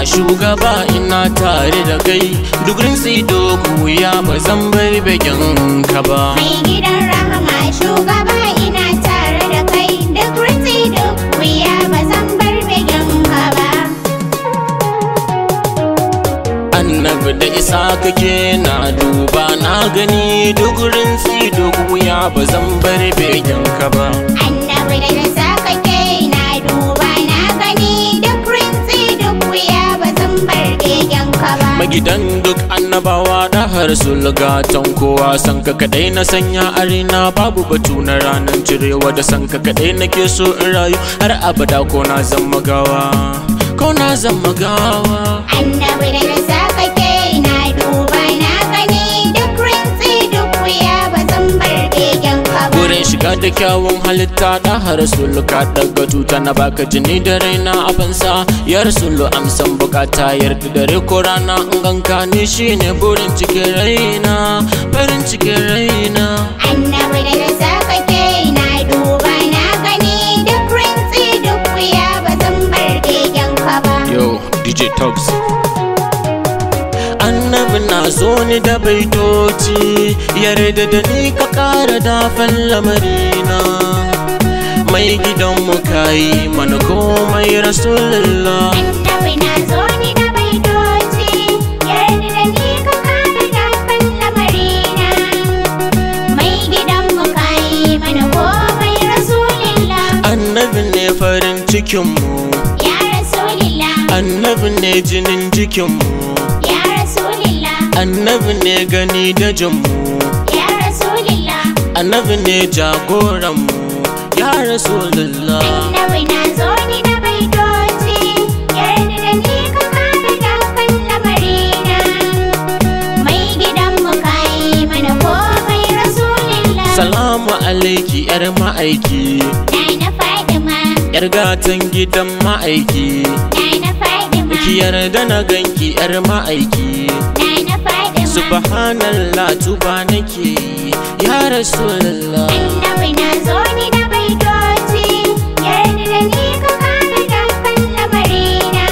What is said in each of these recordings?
rahama shugaba ina tare da kai, duk rinsi duk wuya ba zan bar begen ka ba. Mai gidan rahama shugaba ina tare da kai, duk rinsi duk wuya ba zan bar begen ka ba. Annabi da isa kake na duba na gani, duk rinsi duk wuya ba zan bar begen ka ba. Annabi da isa kake na duba na gani, duk rinsi duk wuya ba zan bar begen ka ba. Magidan duk annabawa da har sulgatan kowa, san ka kadai na sanya arena, babu batu na ranar cirewa, da san ka kadai nake so in rayu har abada, ko na zama gawa, ko na zama gawa. Annabi da isa kake na duba na gani, duk rinsi duk wuya ba zan bar begen ka ba. Gurin shiga da kyawun halitta da har rasulu ka daga tuta na baka jini da raina a fansa, ya rasulu amsan bukata, yarda dare ko rana in ganka ni shine burin cikin raina, farin cikin raina. Annabi da isa kake na duba na gani, duk rinsi duk wuya ba zan bar begen ka ba. Yo, DJ Tox. Annabi na so ni da baitoci, yarda da ni ka kara dafan lamarina. Mai gidanmu kayi mana komai Rasulullah. Annabi na zo ni da baitoci, yarda da ni ka kara dafan lamarina. Mai gidanmu kayi mana komai Rasulullah. Annabi ne farin cikinmu, Ya Rasulullah. Annabi ne jinin jikinmu, Ya Rasulullah. Annabi ne gani da jinmu, Ya Rasulullah. Annabi ne jagoranmu, ya Rasulullah. Annabi na zo ni da baitoci, yarda da ni ka kara dafan lamarina. Mai gidanmu kayi mana komai Rasulullah. Salamu alaiki yar ma'aiki, Nana Fatima, yar gatan gidan ma'aiki, Nana Fatima, ki yarda na ganki yar ma'aiki. Nana Fatima. Subhanallah tuba nake ya Rasulullah. Annabi na zo ni da baitoci, yarda da ni ka kara dafan lamarina.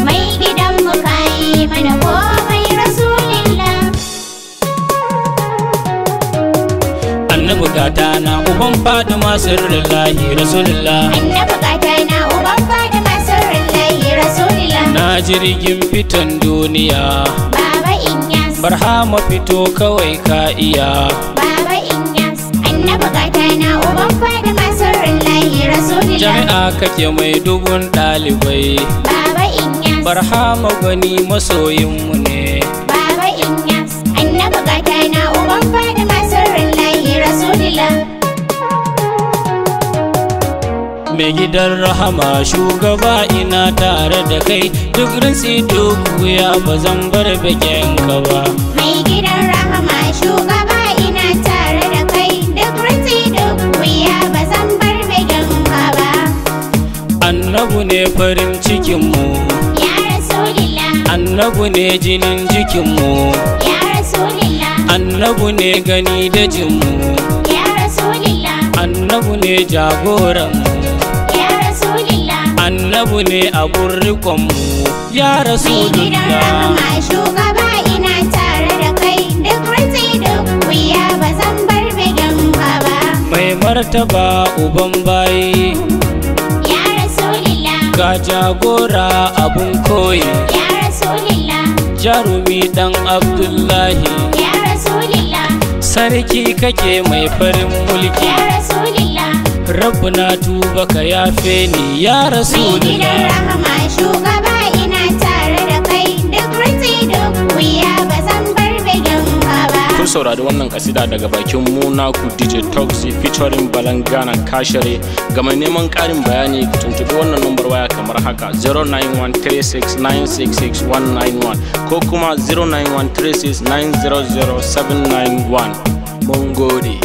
Mai gidanmu kayi mana komai Rasulullah. Annabi gata na uban Fatima sirrullahi Rasulullah. Annabi gata na uban Fatima sirrullahi Rasulullah. Na jirgin fitan duniya, Baba Inyas, Barhama fito kawai ka iya. Baba Inyas. Annabi gata na uban Fatima sirrullahi Rasulullah. Jami'a kake mai dubun ɗalibai, Baba Inyas, Barhama gwani masoyinmu ne. Baba Inyas. Annabi gata na uban Fatima sirrullahi Rasulullah. Mai gidan rahama shugaba ina tare da kai, duk rinsi duk wuya ba zan bar begen ka ba. Mai gidan rahama shugaba ina tare da kai, duk rinsi duk wuya ba zan bar begen ka ba. Annabu ne farin cikinmu, Ya Rasulullah. Annabu ne jinin jikinmu, Ya Rasulullah. Annabu ne gani da jinmu, Ya Rasulullah. Annabu ne jagoranmu, Ya Rasulullah. Annabu ne abun rikonmu, ya Mai gidan Rasulullah. rahama shugaba ina tare da kai, duk rinsi duk wuya ba zan bar begen ka ba. Mai martaba uban bayi, Ya Rasulullah. ga jagora abun koyi, Ya Rasulullah. jarumi dan Abdullahi, Ya Rasulullah. sarki kake mai farin mulki. Ya Rasulullah. Rabbu na tuba ka yafe ni ya Mai gidan Rasulullah. rahama shugaba ina tare da kai, duk rinsi duk wuya ba zan bar begen ka ba. Kun saurari wannan kasida daga bakin mu naku DJ Toxy featuring Balangana Kashere. Ga mai neman ƙarin bayani ku tuntubi wannan lambar waya kamar haka 09136966191 ko kuma 09136900791. Mun gode.